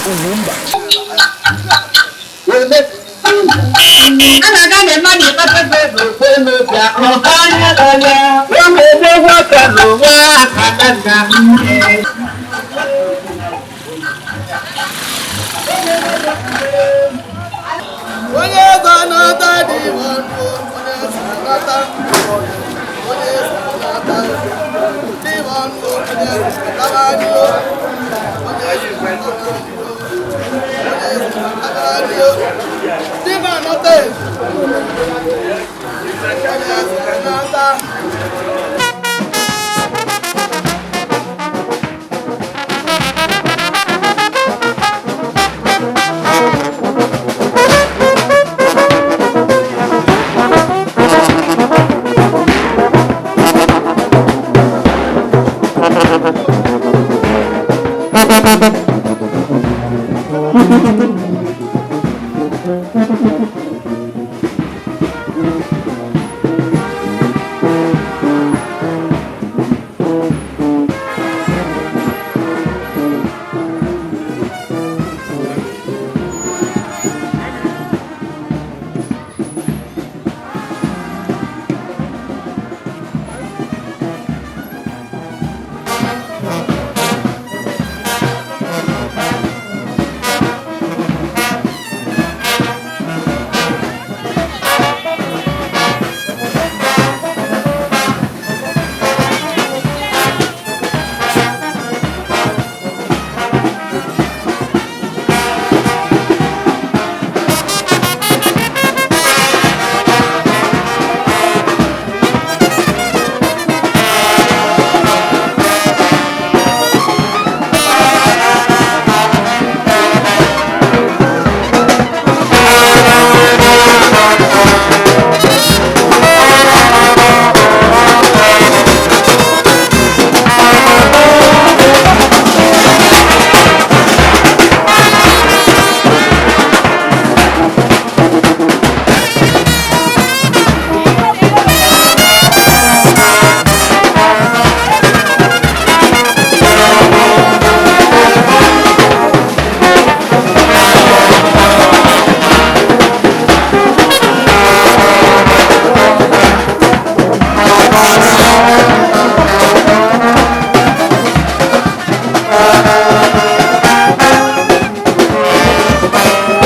Ugwumba.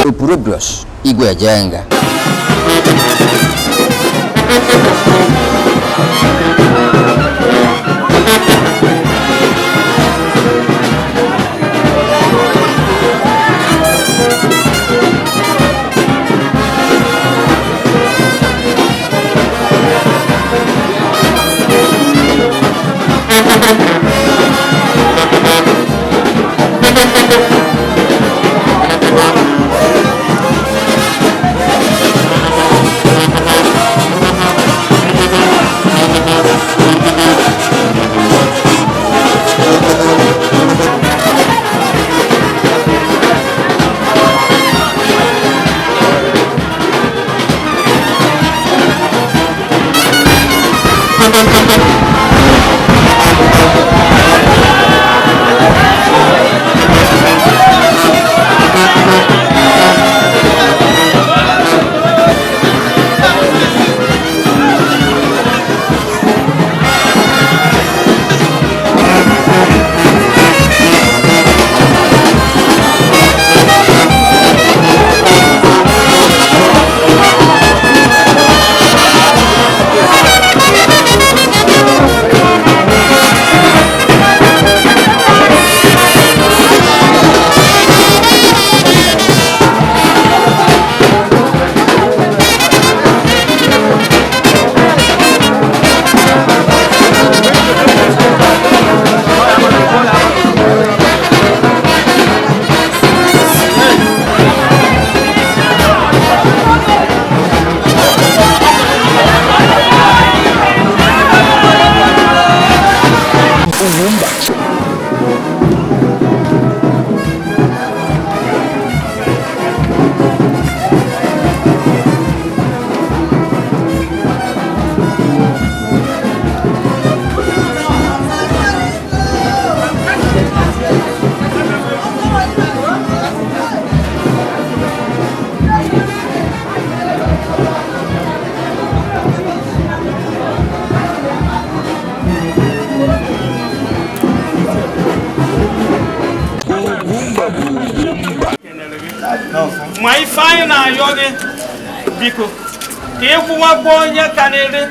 Opurobios Igwe Ejenga. Igwe bụ ugwu mba. Kenere gị. Ma ife anyị na-ayọ gị, biko, ka ị kwụwakwa onye karịrị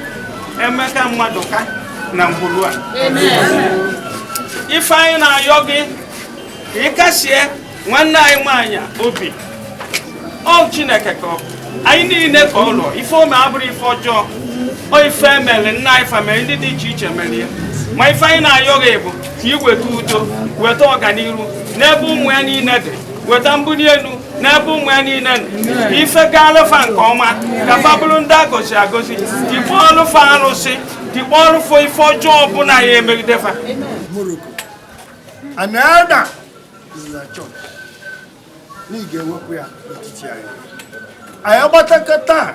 Emeka Mmadụka na ngwuru a. Ife anyị na-ayọ gị, ka ị kasie nwanne anyị nwaanyị obi. Ọ Chineke ka ọ anyị niile ka ọ lụọ. Ife ome abụrụ ife ọjọọ. Ọ ife emere nna anyị family ndị dị iche iche mere ya. Ma ife anyị na-ayọ gị bụ ka ị weta udo, weta ọganihu n'ebe ụmụ ya niile dị, weta mbuli elu n'ebe ụmụ ya niile dị, ka ife gaala fa nke ọma, ka fa bụrụ ndị agọzi agọzi. Tikpọọ ọlụ fa arụsị, tikpọọ ọlụ fa ife ọjọọ ọbụla ya emegide fa. Morocco. An elder is na church. Na ị ga-ewepụ ya n'etiti anyị. Anyị agbataka taa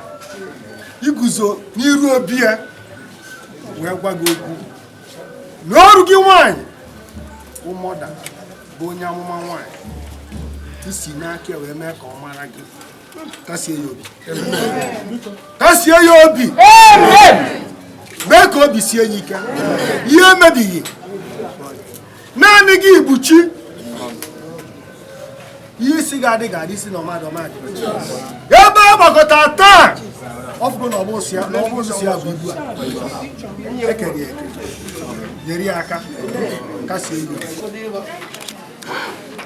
iguzo n'iru obi ya wee gwa gị okwu. Na ọrụ gị nwanyị bụ mother, bụ onye amụma nwanyị, isi n'aka ya wee mee ka ọ mara gị. Kasie ya obi. Kasie ya obi. Mee ka obi sie ya ike. Ihe emebighị. Naanị gị bụ chi. Ihe isi ga-adị ga-adị isi na ọmadụ ọmadụ ebe a gbakọta taa. Ọ bụrụ na ọ bụ ya na ọ bụ si ya bụ ibu a ekere ya eke, nyere ya aka, kasie ya obi.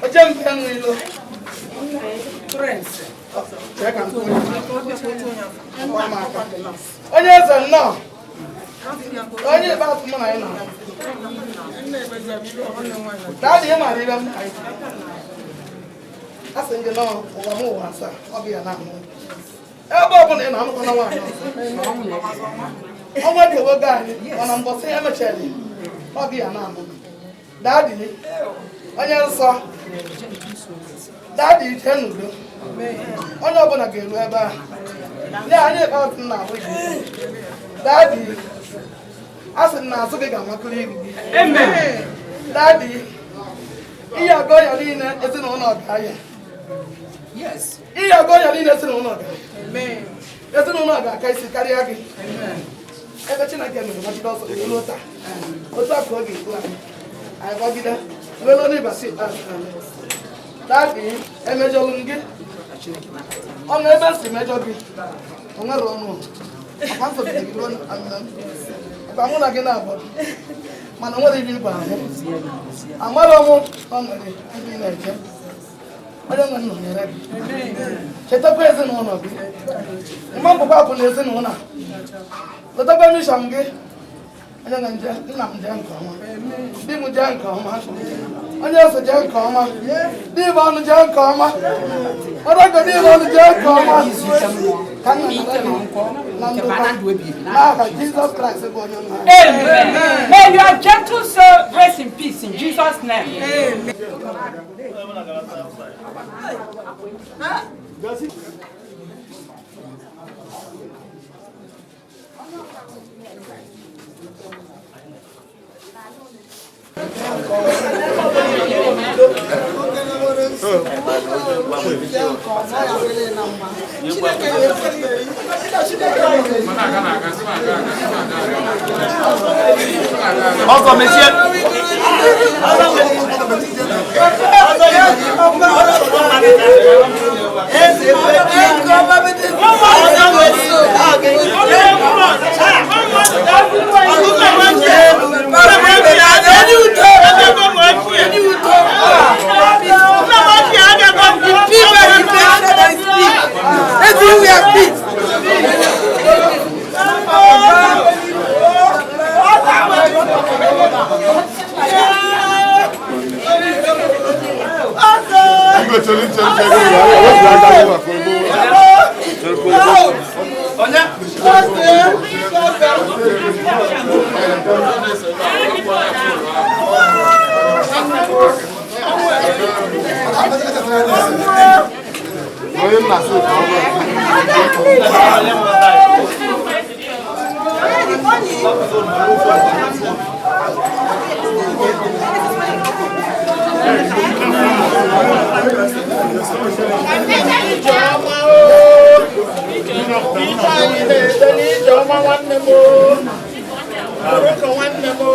Oje mbe nwilo. Prince. Chee ka m kwuo. Gwa m aka. Onye eze, nnọọ. Onye ikpeazụ mụ na ya nọ. Daddy, ị mara ibe m na anyị. A sị gị nọọ ụwa m ụwa asaa, ọ bụ ya na-amụ. Ebe ọ bụla ị na-anụkwana nwaanyị ọzọ. Ọnwa dị ogo anyị, mana mbọsị ya mechara, ọ bụ ya na-amụ. Daddy, onye nsọ. Daddy, jee n'udo. Onye ọbụla ga-eru ebe ahụ. Nye anyị ikpeazụ m na-ahụ gị. Daddy, a sị m na azụ gị ga-amakụrụ iru gị. Daddy, ihe agụ ọya niile ezinụlọ ga-aya. Ihe agụ ọya niile ezinụlọ ga-aya. Ezinụlọ ga-aka isi karịa gị. Ebe Chineke mere gbagide ọsọ ruo taa. Otu a ka ọ ga-ekwu anyị. Anyị gbagide ruo n'ịbasị ikpeazụ anyị. Daddy, emejọlụ m gị. Ọnụ ebe m si mejọ gị, o nwere ọnụ. Akwa nsogide gị ruo na akwa mụ na gị na-abụ. Mana o nwere ibe igwe ahụ. Amara m ọ nwere ebe ị na-eje. Onye nwe nọ nyere gị. Chetakwa ezinụlọ gị. Mma mbụkwa bụ na ezinụlọ a. Letakwa mission gị. Onye nwe nje, nna m jee nke ọma. Di m jee nke ọma. Onye ose jee nke ọma. Di m ọnụ jee nke ọma. Ọdọgọ di m ọnụ jee nke ọma. Ka nna nara gị na ndokwa. N'aha Jizọs Kraịst bụ onye nwe anyị. Amen. May your gentle soul rest in peace in Jesus' name. Amen. Ọzọ mechie. Everywhere peace. Igwe, chere, chere, chere. Wepụ aka gị maka ogbo. Onye? Onye nna sị ka ọ bụrụ. Ijeọma o. Ije anyị na-eje n'Ijeọma nwanne m o. Morocco nwanne m o.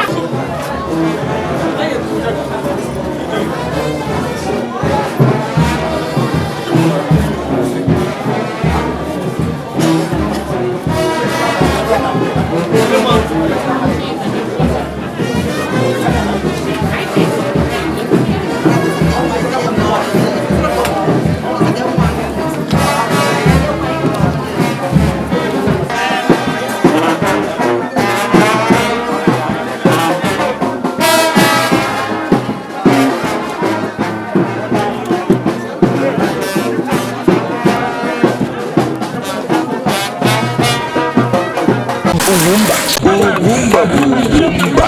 Thank you.